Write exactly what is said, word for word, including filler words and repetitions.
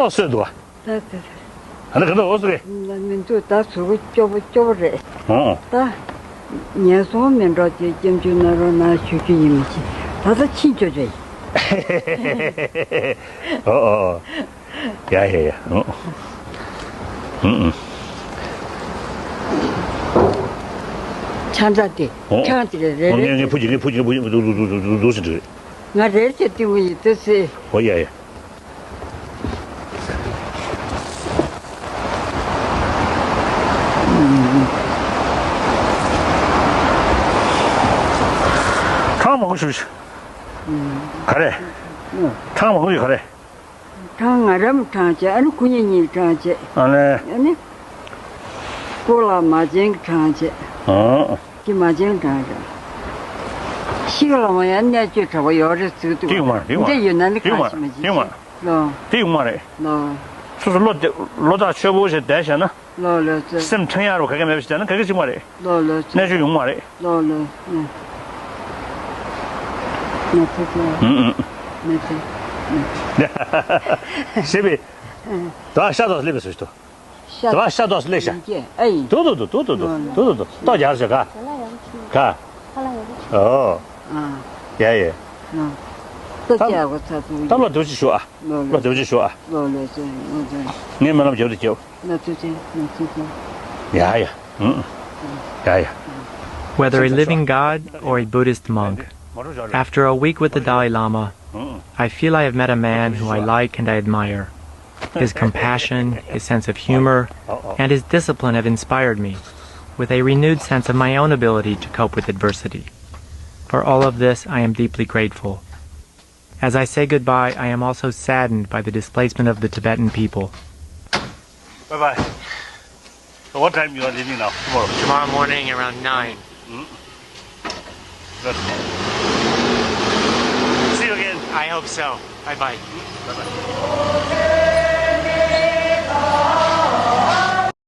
ཨ་སོས་འདུག་ཨ། ད་ད་ད། ཨ་ནི་ག་འདྲ་འོ་སོ་རེད། ལ་མི་འདུག་ད་གཟུགས་པོ་སྐྱོ་པོ་སྐྱོ་པོ་རེད། ཨོ། ད་ངན་སོང་མི་འགྲོ་ཅེས་སྐྱབས་འཇུག་གནང་རོགས་གནང་ཞུ་རྒྱུ་ཡིན་མི་ཤེས། ད་ལྟ་ཕྱིན་ཆོག་རེད། ཨོ་ཨོ། ཡ་ཡ་ཡ། ཨོ། ཨུ་ཨུ། ཆང་ས་དེ། ཨོ། ཆང་དེ་རེ་རེ་ཨོ། ངས་ངས་ཕུ་གྱི་ངས་ཕུ་གྱི་ངས་ཕུ་གྱི་འདུག་འདུག་འདུག་འདུག་འདུག་ཟེར་འདུག་ང་རེ་ཆེ་ཏི་མོ་ཡི་ཏི་སེ། ཨོ་ཡ་ཡ། ཁྲག་མང་པོ་ཞུ་ཞུ། ག་རེ། ཁྲག་མང་པོ་ཡོད་ག་རེ། ཁྲག་ང་རམ་ཁྲག་བྱས། ཨ་ནི་སྐུ་ཉིད་གཉིས་ཁྲག་བྱས། ཨ་ནི། ཨ་ནི། སྐུ་ལ་མ་བྱན་གྱི་ཁྲག་བྱས། ཨ། ཀྱི་མ་བྱན་ཁྲག་བྱས། ཤི་ལ་མ་ཡང་གནད་གཅོད་གྲགས་པ་ཡོད་རེད་ཟེར་འདུག་དེ་ཡོང་མ་རེད། དེ་ཡོང་མ་རེད། འདི་ཡོད་ན་ནི་དེ་ཡོང་མ་ཁ་ཞིག་མ་རེད། དེ་ཡོང་མ་རེད། ལོ། དེ་ཡོང་མ་རེད། ལོ། སོ་སོ་བློ་བདེ་བློ་ཐག་ཆོད་པོ་ཞིག་བསྡད་བཞག་ན། ལོ་ལོ་ཚོད། སེམས་ཁྲེལ་ཡག་རོ་ག་གེ་མེད་པ་ཞིག་བསྡད་ན་ག་གེ་ཞིག་མ་རེད། ལོ་ལོ་ཚོད། གནད་གཅོད་ཡོང་མ་རེད། ལོ་ལོ། ཨ། ང་ཚོ་ཚོ། ཨུ་ཨུ། ང་ཚོ། ཨུ། ཞེས་པའི། ཨ། ད་ཤ་དོག་སླེབས་པའི་སུ་ཞིག་ཏུ། ཤ། ད་ཤ་དོག་སླེབས་ཤ། ཨ་ཡིན། དུ་དུ་དུ་དུ་དུ་དུ་དུ་དུ་དུ་ཏོག་རྒྱག་ཤ་ག་ག་ཨོ། ཨ། ཡ་ཡ། ཨ། ཏོག་རྒྱག་གོ་ཚ་ཚུ། ད་བློ་བདེ་བོ་ཞིག་ཞུ་ཨ། ལོ་ལོ། བློ་བདེ་བོ་ཞིག་ཞུ་ཨ། ལོ་ལོ་ཚོད། ལོ་ཚོད། ངས་སྨོན་ལམ་རྒྱབ་དུ་རྒྱབ། ལོ་ཚོད་ཚོད། ལོ་ཚོད་ཚོད། ཡ་ཡ། ཨུ། ཡ་ཡ། Whether a living God or a Buddhist monk, after a week with the Dalai Lama, I feel I have met a man who I like and I admire. His compassion, his sense of humor, and his discipline have inspired me, with a renewed sense of my own ability to cope with adversity. For all of this, I am deeply grateful. As I say goodbye, I am also saddened by the displacement of the Tibetan people. Bye bye. So what time you are leaving now? Tomorrow? Tomorrow morning around nine. Mm. Good. See you again. I hope so. Bye bye. Bye bye.